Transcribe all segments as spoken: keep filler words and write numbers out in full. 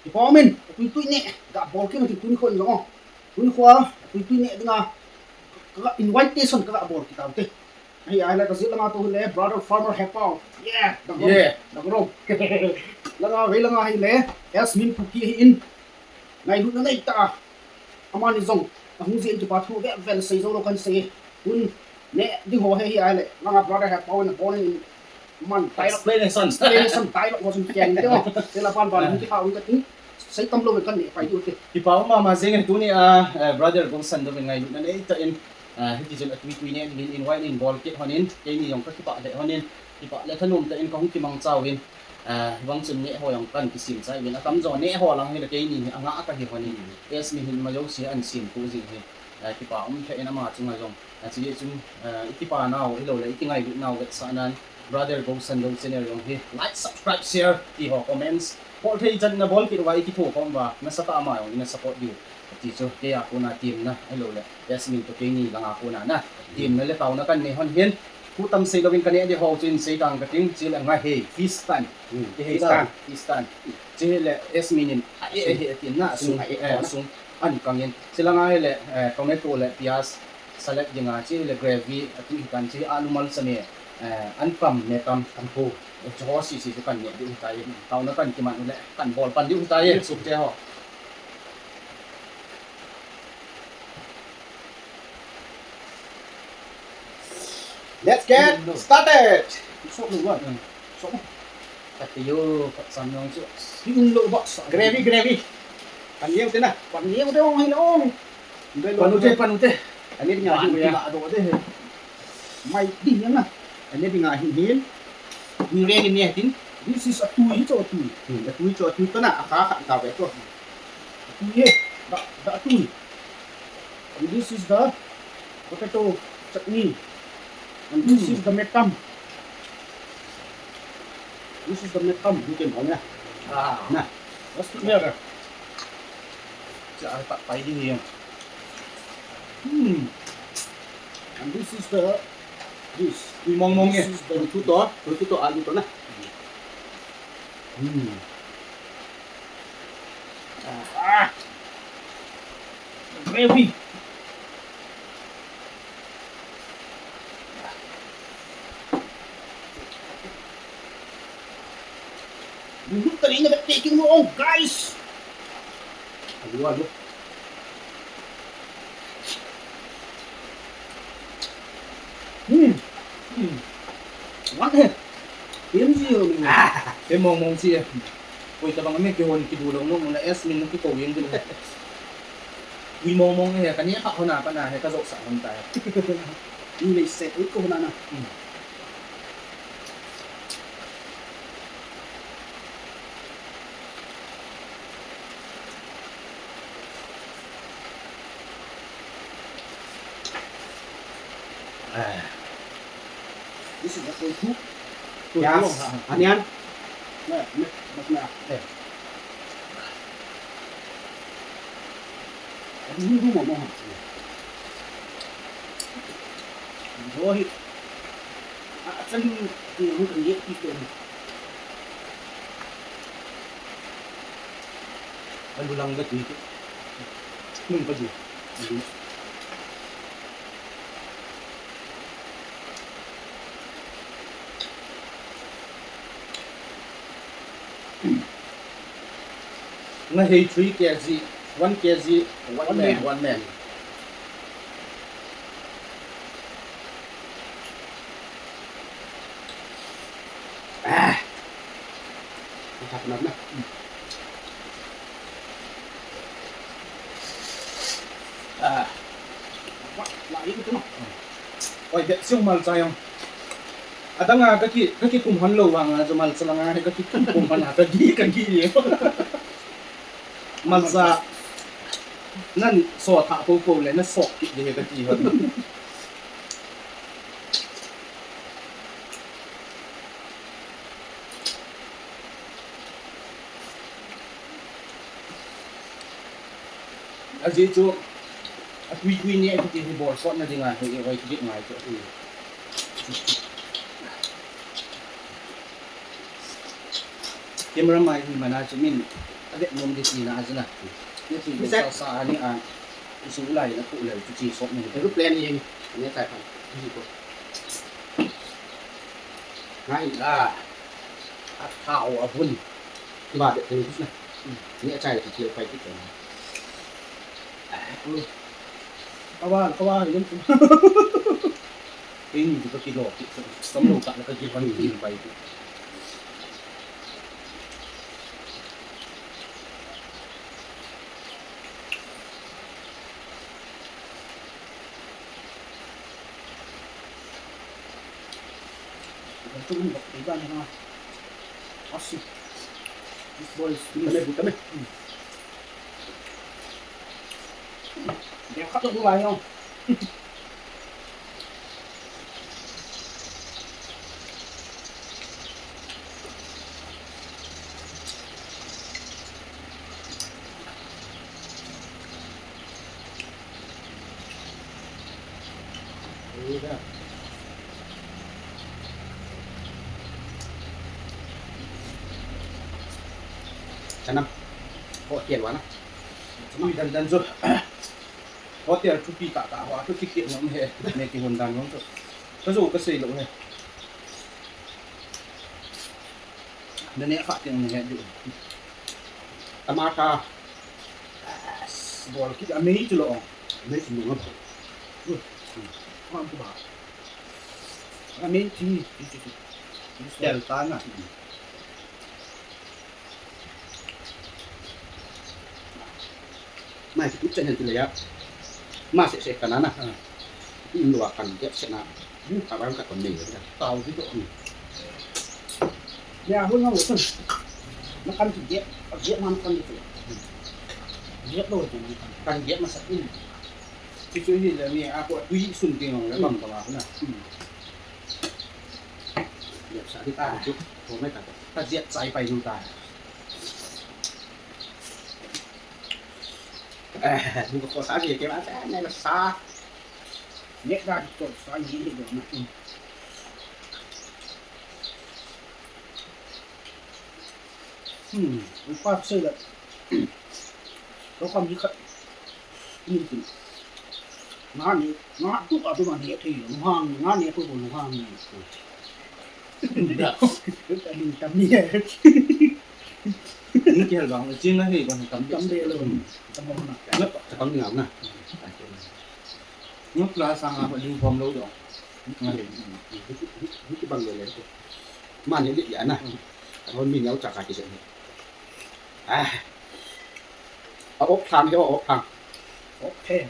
Kipa umin, atui tui neh, ga bol kit utin tuni kho in jong o. Tuni kho a, atui tui neh dinga, ka invitation ka ga bol kit taute. Ahi, ahile ka jil langa tou hile, brother farmer Hepao. Yeah, dang rom. Yeah. Dang rom. Langa, vei langa hile, Yasmin Kuki ahin. Ngailutna neitah a. Amani jong, ahung jeh in kipa thu vel vel sei jou lou kan sei. Tun, neh ding ho hi ahile, langa brother Hepao in abol in, man, tailou. Explanation. Explanation tailou ho jong kian ding o. Tela pan ban, ah, hung kipa hung ka ting. Sei tam lou kan neh pai diu te. Kipa um mama jeng e tuni a, eh, brother Gousandoh in ngailutna neitah in, eh, hiti chun atui tui neh dingin invite in bol kit hon in, keini jong ka kipah lheh hon in, kipah le thanom tah in ka hung kimangcha uvin, eh, hivang chun neh ho jong kan kisem chai uvin, atam jo neh ho lang hile keini hi anga ka hi hon in, Yasmin hin ama jouse ahin sem tu jing hi, eh, kipa um lheh in ama chunga jong. Achi chun, eh, i kipa nau, hilou le, i kingailutnau vetsahnan, Brother Gousandoh channel jong hi, like, subscribe, share, ti ho, comments, bol thei chan na bol kit uva, i kitho khom uva, nasatah a ama jong, i na support diu. Ti chu, kei a kona temna, hilou le, Yasmin toh keini langa kona na, temna le taona kan nei hon hin, thu tam sei louvin ka neh ding ho chu in sei tang ka ting, chule ngahei, fish tan. Hmm, ti hei fish tan. Fish tan. Chule, Yasmin in, a e, a e, a e, tin na, sung, sung, a e, eh, kona. Sung, an kang in. Chule ngahei le, eh, tomato le, piaz, salad dinga, chule gravy, atui hitan, chule alu malcha me, eh, an kam me tam, tam po. Eh, chu ho sese chu kan neh diu hitai, taona kan kiman u le, kan bol pan diu hitai, suk te ho. Let's get started. Sok lou ba. Hmm. Sok. Kati yo, pat sam yong chu. Hi un lou ba sa. Gravy, gravy. Pan yong te na. Pan yong te ong hi ong. Pan u te, pan u te. Ani dinga hin hin. Mai di yang na. Ani dinga hin hin. Ni re ni ne tin. This is atui, chu atui. Hmm, atui chu atui to na. Akha kha ta ve to. Atui ye. Da, da atui. And this is the potato chutney. And this is the metam. This is the metam. You can, oh, yeah. Ah. Na. Let's put there. Sa, ah, pa, pa, ini yang. Hmm. And this is the, this. Ui, mong mong. This eh. Is the, tu to, tu to, alu to na. Hmm. Ah. Gravy. Lulhut tah in na vet taking mo, guys. Alu, alu. Hmm. Hmm. What the? Yun yun. Ah, eh, mong mong si eh. Oi, tabang me kihon kidu long nung na Yasmin nung kiko yun dun. Ui mong mong eh, kani ka hona pa na he ka jok sa hon ta. Ni le se ui ko hona na. Hmm. Ah. This is what we cook. Yes. Onion. Yeah, mix, mix na. Yeah. Rohi. Ah, asan yung, yung, yung, yung, yung, Alu lang ka tui. Nung ka tui. Alu. Ngahei three K G, one K G, one man, one man. Ah. Masak na na. Ah. Wah, lain tu. Oi, bet siung malcha jong. Adang a kaki, kaki kum han lou vang a, jo malcha lang a, kaki kum han a, kaki, kaki. Malcha. Nan so tha ko ko le, na so ki de kaki hon. Ajeh chu, atui tui neh kiti hi bol sotna dinga hi, i oi kiti ngai chu. Camera mai hi mana chu min a vet nom di tina a jina. Ni ti sa sa ani a. Isu lai na ku le chu chi sok ni. Aeroplane hi ni tai pan. Hi ko. Ngai la. A thao a bun. Ba de te na. Ni a chai le ki pai ki. Kawa, kawa, yun. Ini juga kilo, kam lo ka, ka kilo, kilo, kilo. Ito yung bakit ba na? Asi. This boy is too much. Tame, tame. Dia khat tu lah yo. Chanam. Hotel wana. Chanam dan dan so. Hotel thupi ka ka ho, thupi ki nom he. Me ki hon dan long so. Ka so ka sei lo he. Na ne kha tiang ne he du. Tomato. Bol ki a mei chu lo. Mei chu lo. Ui. Mam ku ba. A mei chi. Chi chi chi. Tel ta na. Mai ki channel tu le ya. Ma se se kana na. Ki in lo kan get se na. Ni ka ban ka kon nei ya. Tao ki to. Ya hun na lo sun. Na kan ki get. A get man kan ki. Get lo kan kan get ma sa in. Ki chu hi le ni a ko tui sun ki ngong le bang ka ma na. Ya sa ki ta chu. Ko mai ka. Ka get sai pai nu ta. Eh, ni ko sa ni ke ba sa, ni ko sa. Ni da ko sa ni ni do na. Hmm, upa se la. Ko kam ni ka. Ni ti. Nga ni, nga tu ka tu ma ni thei lo, nga, nga ni ko ko nga ni. Da. Ka ni tam ni. Ni kihel bang, chin na hi bang tam. Tam de lo. Tam bang na. Nga pa, tam ni na. Nga pla sa nga ba ling bom lo do. Nga hi. Ni ki bang le le. Man hi li ya na. Hon mi nyau cha ka ki se. Ah. A op thang hi, a op thang. Okay.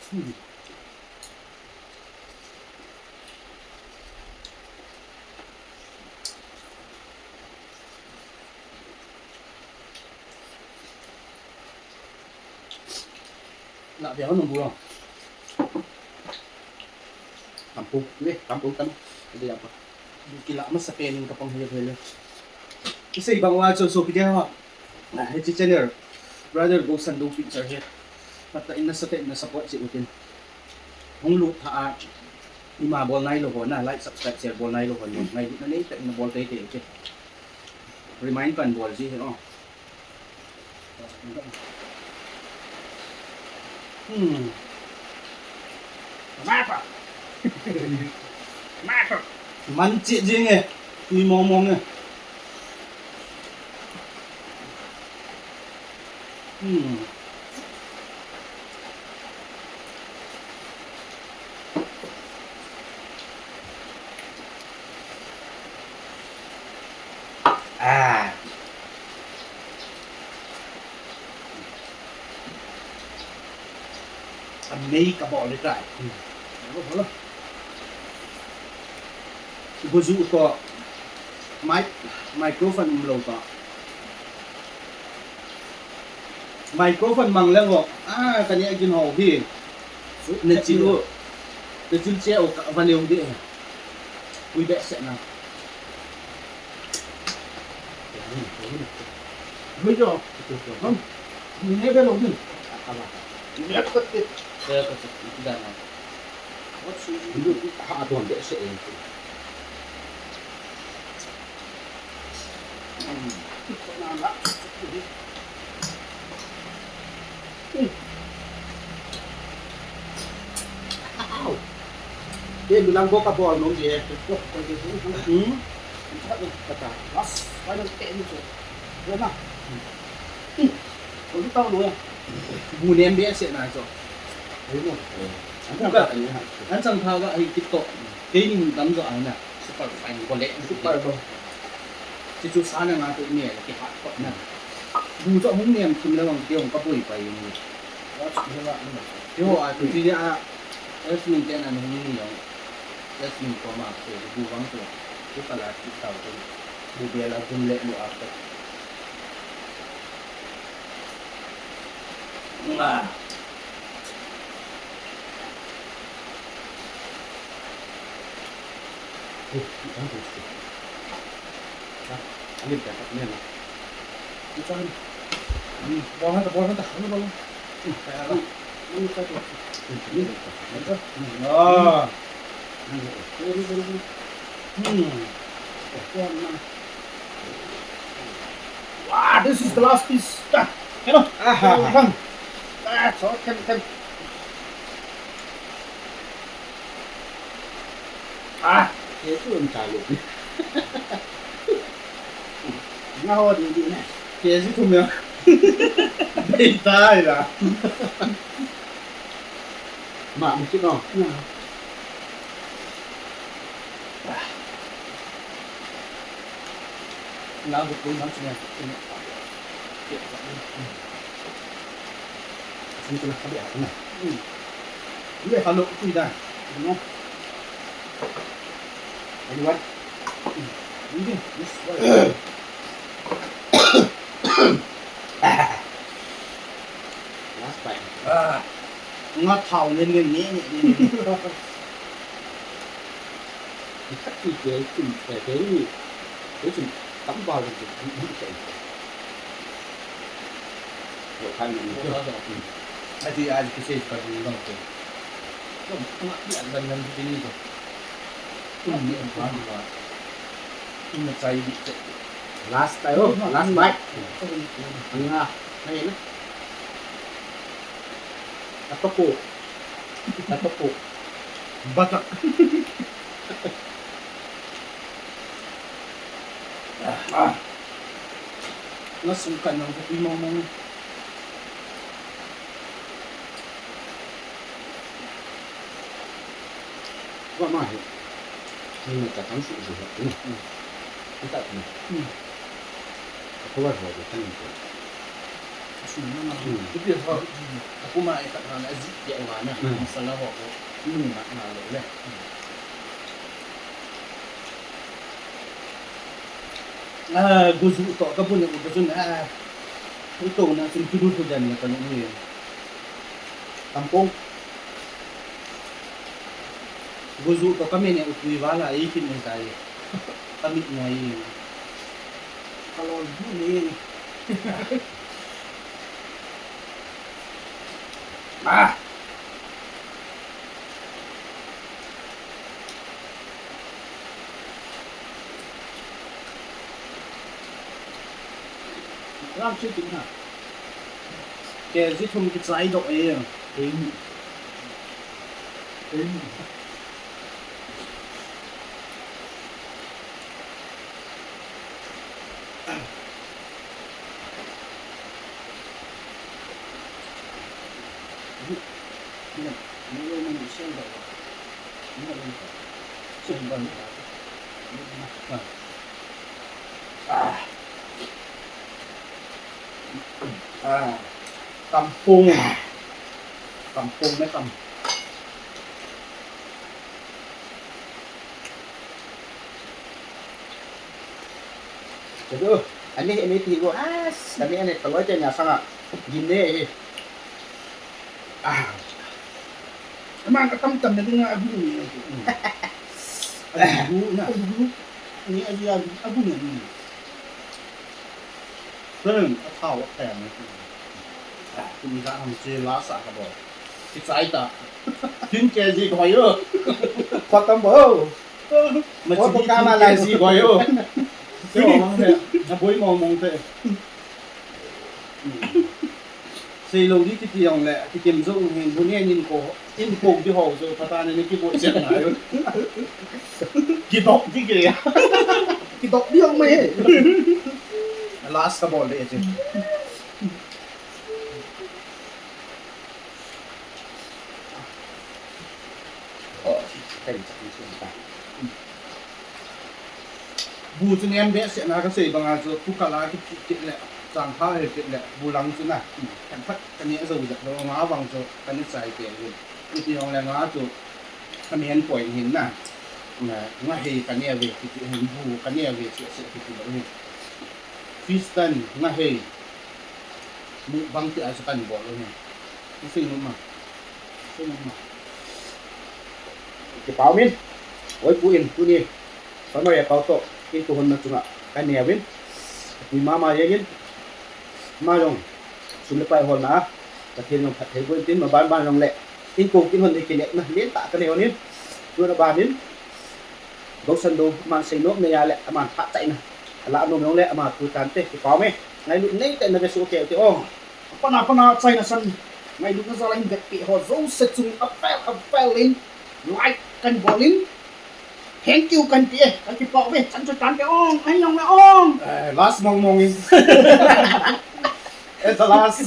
Hmm. Lah, biar nunggu lah. Kampung, ni, kampung kan. Ada apa? Kila masa pening kapang hiya hiya. Isei bang wa cho so pide ha. Ah, hiche channel. Brother Go Sandu Picture hi. Phat tah in nasatah in na support cheh utin. Hung lut tha a. Ima bol nailou ho na, like, subscribe, share bol nailou ho na. Ngailutna neitah in na bol teitei ute. Remind kan bol ji hi o. Hmm. Tomato. Tomato. Man cheh jing e. Tui mong mong e. Hmm. Ah. Amei ka bol le tai. Hmm. Bol, bol. Ibojuh ko mic, microphone umlou ko. Microphone mang leng ho. Ah, kani akin ho hi. Nachil u. Nachil che u ka vaneu de. Ui be se na. Ui jo. Ham. Ni ne be lo ni. Aba. Ni ne ko te. Te ko te. Ida na. What should you do? Ha don de se en. Wow. Ye, minang bo ka bol nom je. Hmm? Kata. Mas, why don't you take me to? Wala. Hmm. Ko lu tao no ya. Bu nem be se na jo. Ei mo. An chang pha ga hi kit to. Kei ning dam jo ai na. Super fine ko le. Super bo. Ti chu sa na nga tu ne ki ha ko na. Bu jo hung nem thim le wang ki hung ka pui pai ni. Wa chu le wa ni. Yo a tu ti a. Es ning te na ni ni yo. Es ning ko ma ko bu wang tu. Ki pa la ki tao tu. Bu be la dum le lu a ko. Ah. Hmm. Wow, this is the last piece. Ah, you know, ah, ah, ah. Ah, so, can, can. Ah, ito ang talo. Nga ho, di, di na. Kesi tum ya. Di tayo na. Ma, mesti no. Nga ho, kung nang siya. Sini kena kabe na. Hmm. Ini kalau tidak, you know. Anyone? Hmm. Ini, this one. Ah. Last bite. Ah. Nga thao len len ni ni ni ni. Ni khat ni ke kun ke ke ni. Ke kun tam ba le ke ni ke. Lo kan ni ke. Ati a ke se ka ni lo ke. Lo ma ni an dan nan ke ni ko. Kun ni an ba ni ba. Kun na chai ni ke. Last time, oh, last bite. Ang nga, ngayon na. Ito po. Ito po. Bata. Ah. Nasungkan ng kopi mo mo. Wa ma he. Ni na ta kan su su ha. Ni. Hmm. Ni ta ni. Hmm. Ko wa ho ko kan ni. Su na na. Hmm. Ko pi ho. Ko ma e ta na na zi ya wa na. Hmm. Masala ho ko. Ni na na lo le. Ah, guzu to ka bu ni ko bu na. Ko to na sin ki du du dan na ka ni. Kampung. Guzu to kami ni utui wala ikin ni tai. Kami ni ai. Kalau bu ni. Ah. Ram chu tin ha. Ke ji thum ki chai do e. Ei. Ei. Ah. Ah. Kampung. Kampung na kam. Aduh, ani, ani ti ko, as, ani, ani, kalau aja nya sanga, gini, eh. Ah. Emang katam tam ni nga abu ni. Hmm. Abu na. Abu. Ni abu, abu, abu ni. Keng, athao apheng. Ah, kum ja ham che la sa ka bo. Kichai ta. Tin K G ko yo. Kho tam bo. Ma chi tin K G ko yo. Yo, mang he. Na boi mong mong te. Sei lo di kiti jong le, kitim jo hin, bu ne nin ko, in ko di ho jo, pata ne ni kiboi siat ngai. Kidok di ke. Kidok di jong mai he. Last ka bol de je. Bu chu nem behseh na ka sei banga chu, pu kala ki kit le, chang pha he kit le, bu lang chu na, kan phat ka ne zo jat lo, nga vang chu ka ne chai te hin. Iti jong le nga chu, ka main point hin na, nga, nga hei ka ne ve kiti hin, bu ka ne ve seh seh kiti lo hin. Fish tan, nga hei, mukbang ti a chu kan bol lo hin. Ka sei nom ma. Sei nom ma. Kipa um in, oi pu in, tuni. Pamare pau to, in ko hon na chunga, ka ne vin. Tui mama ye in. Ma jong, sum le pai hol na, Pathen jong phat thei bo in tin, ma ban ban jong le. In ko kin hon de ki le, na, len ta ka ne hon in. Tu na ban in. Gousan do, man sei nom ne ya le, aman phat chai na. Ala nom jong le, ama tu tan te, kipa um e. Ngailut nei te na ve su ke te o. Pana, pana, China san. Ngailutna jal a hin vetpi ho jouse chung a pel, a pel in. Like kan bol in. Thank you kan ti e. Kan ti pau ve. Chan chu tan te ong. Ai long na ong. Eh, last mong mong in. Eh, the last.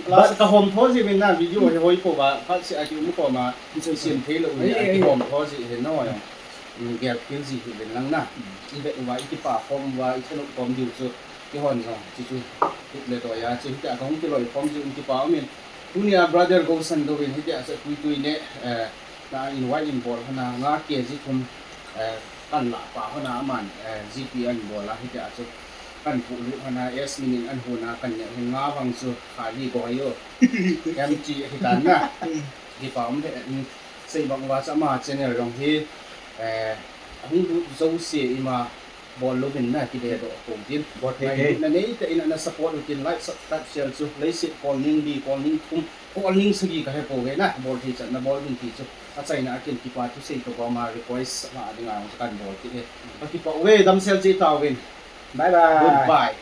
Last ka hom tho ji min na video hi hoi ko ba. Phat si a ki um ko ma. Ki so siam thei lo ni. Ai, ai, ai. Ki hom tho ji he no ya. Mm, gel phil ji hi ven lang na. Mm. I vet uva, i kipa khom uva, i thanop khom diu chu, kihon jong, chi chu, tup le toya, chu hitia kahung kiloi khom ji un kipa umin. Tunia brother Gousan Dou in hitia chu tui tui ne, eh, na invite in bol hona, nga K G thum, eh, kan la pa hona aman, eh, G P an bol a hitia chu kan pu lu hona, S min in an hona kan ne hin nga vang chu kha li go yo. Em chi hitan na. Kipa um le, mm. Sei bang uva chu ama channel jong hi, eh, ahung lut jouse ima bol louvin na kidedoh pou tin. Bol thei thei. Ngailutna nei te in ana support u tin, like, subscribe, share chu leiset kol ning li, kol ning thum, kol ning sagi ka he pou ve na, bol thei chan na bol uvin ti chu. Achaina a kin kipa thusei toh koma request ama dinga jong chu kan bol ti e. Ka kipa uve, damsel cheh tauvin. Bye bye. Goodbye.